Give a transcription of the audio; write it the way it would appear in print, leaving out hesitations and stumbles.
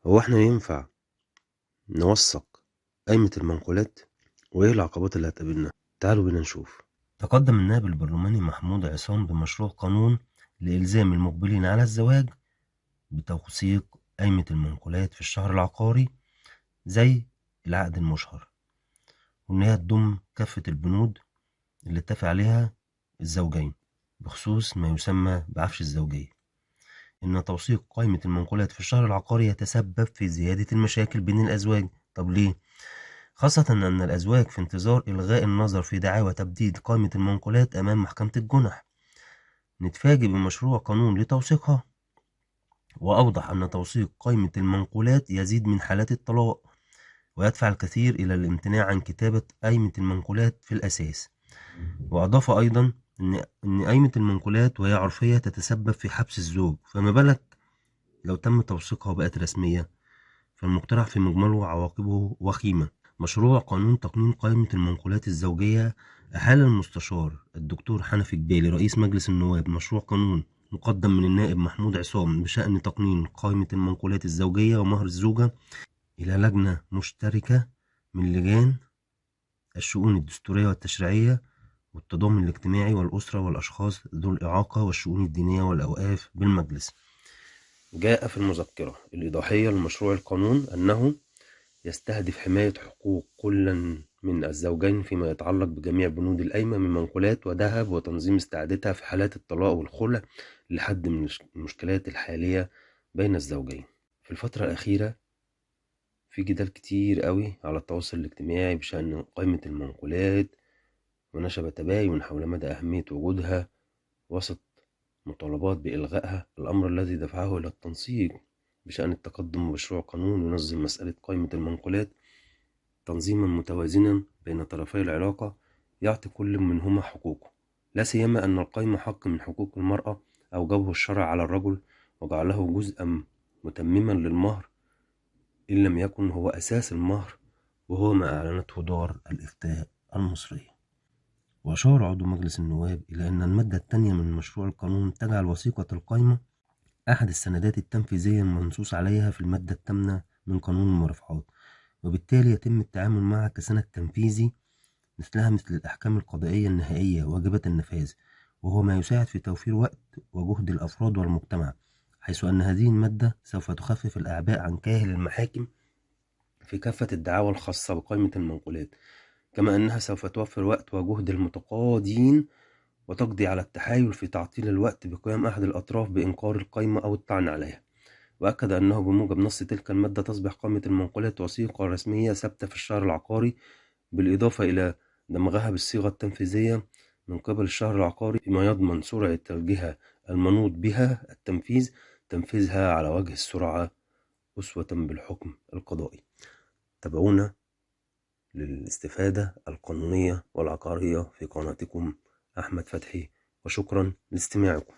هو احنا ينفع نوثق قايمة المنقولات؟ وايه العقبات اللي هتقابلنا؟ تعالوا بينا نشوف. تقدم النائب البرلماني محمود عصام بمشروع قانون لإلزام المقبلين على الزواج بتوثيق قايمة المنقولات في الشهر العقاري زي العقد المشهر، وإن هي تضم كافة البنود اللي اتفق عليها الزوجين بخصوص ما يسمى بعفش الزوجية. إن توثيق قائمة المنقولات في الشهر العقاري يتسبب في زيادة المشاكل بين الأزواج. طب ليه؟ خاصة أن الأزواج في انتظار إلغاء النظر في دعاوى تبديد قائمة المنقولات أمام محكمة الجنح، نتفاجئ بمشروع قانون لتوثيقها. وأوضح أن توثيق قائمة المنقولات يزيد من حالات الطلاق، ويدفع الكثير إلى الامتناع عن كتابة قائمة المنقولات في الأساس. وأضاف أيضا إن قائمة المنقولات وهي عرفية تتسبب في حبس الزوج، فما بالك لو تم توثيقها وبقت رسمية؟ فالمقترح في مجمله عواقبه وخيمة. مشروع قانون تقنين قائمة المنقولات الزوجية أحال المستشار الدكتور حنفي جبالي رئيس مجلس النواب مشروع قانون مقدم من النائب محمود عصام بشأن تقنين قائمة المنقولات الزوجية ومهر الزوجة إلى لجنة مشتركة من لجان الشؤون الدستورية والتشريعية والتضامن الاجتماعي والأسرة والأشخاص ذو الإعاقة والشؤون الدينية والأوقاف بالمجلس. جاء في المذكرة الإيضاحية لمشروع القانون أنه يستهدف حماية حقوق كل من الزوجين فيما يتعلق بجميع بنود القايمة من منقولات وذهب، وتنظيم استعادتها في حالات الطلاق والخلع لحد من المشكلات الحالية بين الزوجين. في الفترة الأخيرة في جدال كتير قوي على التواصل الاجتماعي بشأن قائمة المنقولات، ونشب تباين حول مدى أهمية وجودها وسط مطالبات بإلغائها، الأمر الذي دفعه إلى التنسيق بشأن التقدم بمشروع قانون ينظم مسألة قائمة المنقولات تنظيما متوازنا بين طرفي العلاقة يعطي كل منهما حقوقه، لا سيما أن القائمة حق من حقوق المرأة أوجبه الشرع على الرجل وجعله جزءا متمما للمهر إن لم يكن هو أساس المهر، وهو ما أعلنته دار الإفتاء المصرية. وأشار عضو مجلس النواب إلى أن المادة الثانية من مشروع القانون تجعل وثيقة القائمة أحد السندات التنفيذية المنصوص عليها في المادة الثامنة من قانون المرافعات، وبالتالي يتم التعامل معها كسند تنفيذي مثلها مثل الأحكام القضائية النهائية واجبة النفاذ، وهو ما يساعد في توفير وقت وجهد الأفراد والمجتمع، حيث أن هذه المادة سوف تخفف الأعباء عن كاهل المحاكم في كافة الدعاوى الخاصة بقائمة المنقولات، كما أنها سوف توفر وقت وجهد المتقاضين وتقضي على التحايل في تعطيل الوقت بقيام أحد الأطراف بإنكار القائمة أو الطعن عليها. وأكد أنه بموجب نص تلك المادة تصبح قائمة المنقولات وثيقة رسمية ثابتة في الشهر العقاري، بالإضافة إلى دمجها بالصيغة التنفيذية من قبل الشهر العقاري، فيما يضمن سرعة الجهة المنوط بها التنفيذ تنفيذها على وجه السرعة أسوة بالحكم القضائي. تابعونا للاستفادة القانونية والعقارية في قناتكم أحمد فتحي، وشكرا لاستماعكم.